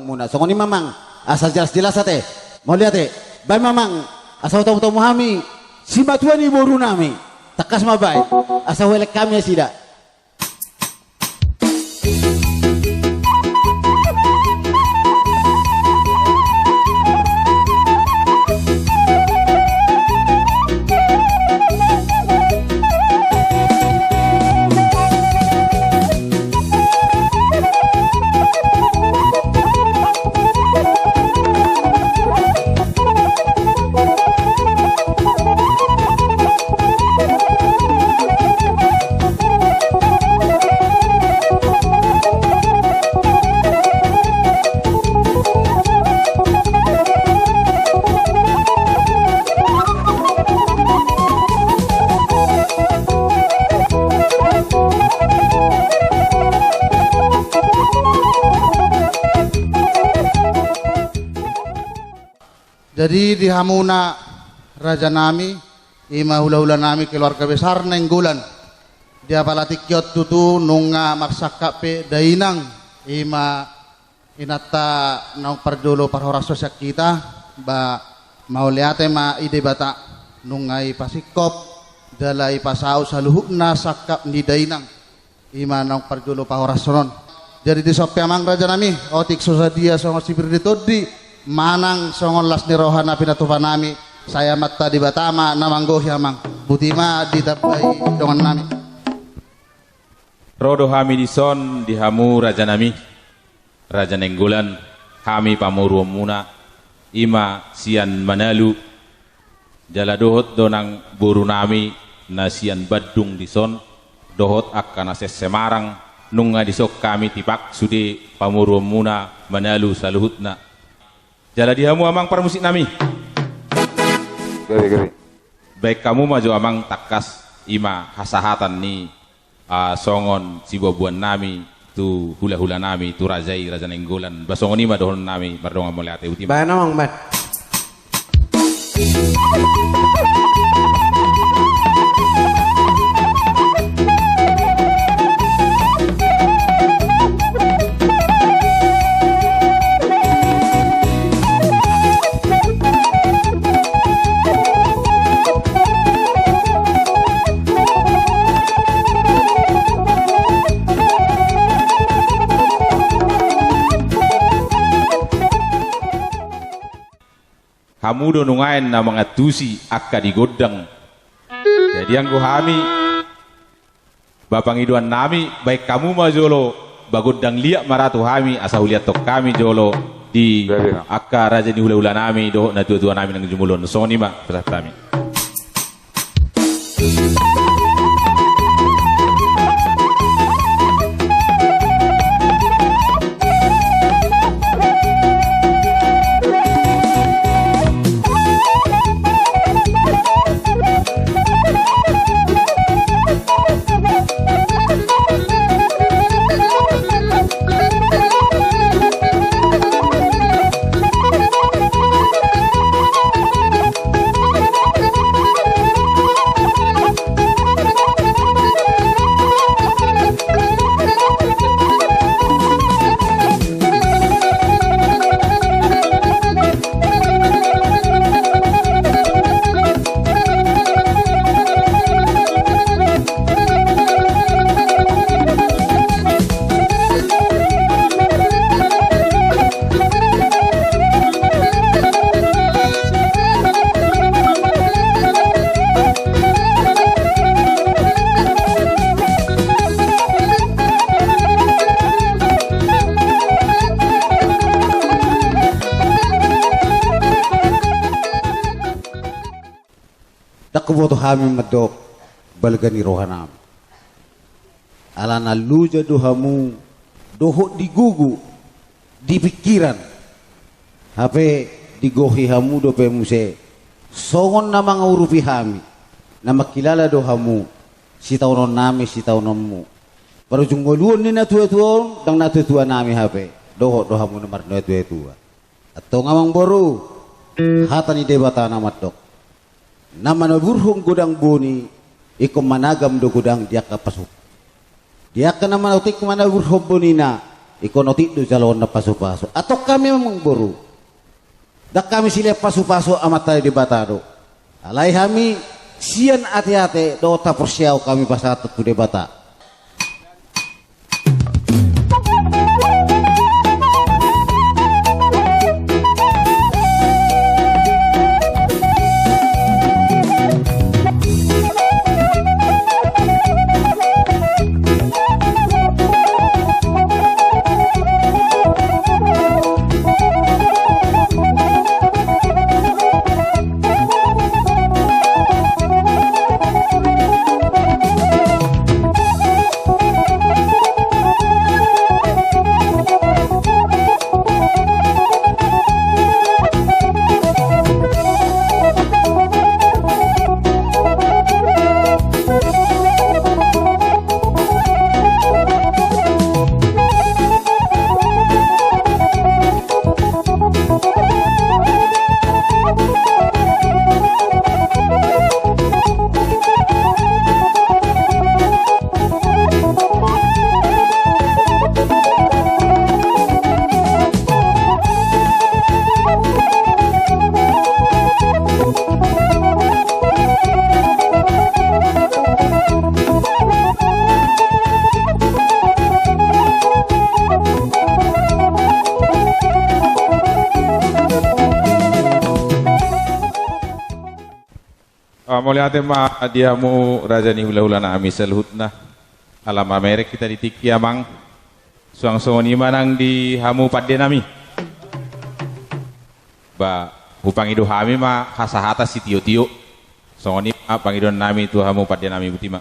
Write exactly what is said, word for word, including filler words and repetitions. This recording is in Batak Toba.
muna. Songon i ma amang, asa jelas-jelas ate. Mauliate. Baen ma amang, asa hutamu-tamu hami simatua ni borunami. Tangkas ma baen, asa huelek hami nasida. Jadi di hamuna rajanami, ima hulahulanami keluarga besar Nainggolan. Di apala tingki on tutu nunga marsangkap pe dainang, ima inanta naung parjolo parhorason sian hita, ba mauliate ma i Debata, nunga i pasingkop, jala i pasaut saluhutna sangkap ni dainang. Ima naung parjolo parhorason on. Jadi dison pe amang rajanami, otik so sadia songon sipir ni tondi, manang songon las ni roha na pinatupanami, sai Amanta Debata ma na manggohi amang. Boti ma ditambai dongannami. Ro do hami dison di hamu rajanami, Raja Nainggolan, hami pamoruonmuna, ima sian Manalu, jala dohot do nang borunami na sian Bandung dison, dohot angka na sian Semarang, nunga dison hami tipak sude pamoruonmuna Manalu saluhutna. Jala di hamu amang parmusiknami. Gabe, gabe. Baen hamu ma jo amang tangkas ima hasahatan ni ah, songon sibuanbuannami tu hulahulanami, tu raja i, Raja Nainggolan. Ba songon i ma dohononnami, mardongan mauliate, boti ma. Baen amang, baen. Hamu do nuaeng na mangantusi angka di gondang. Jadi anggo hami, ba pangidoannami, baen hamu ma jolo, ba gondang liat ma ra tu hami, asa huliathon hami jolo di angka raja ni hulahulanami dohot natuatuanami na jumolo on. Songon i ma pasahat hami. Ndang huboto hami mandok balga ni rohanami. Alana loja do hamu dohot di gogo, di pingkiran. Hape digohi hamu dope muse songon na mangurupi hami, na mangkilala do hamu sitaononnami sitaononmu. Parujung ngoluon ni natuatua on ndang natuatuanami hape, dohot do hamu na marnatuatua. Antong amangboru, hata ni Debata na mandok: Na manaburhon godang boni, ingkon managam do godang di angka pasuk. Di angka na manatik manaburhon bonina, Ingkon otik do jaloonna pasupasu. Antong hami amangboru, ndang hami silean pasupasu Amanta Debata do. Alai hami sian ateate do taporseaon hami pasahathon tu Debata. Ah, mauliate ma di hamu raja ni hulahula nami saluhutna. Ala mamereng hita di tingki, amang. Suang songon i ma nang di hamu pande nami. Ba, hupangido hami ma hasahatan sitiotio. Songon i ma pangidoan nami tu hamu pande nami, botima.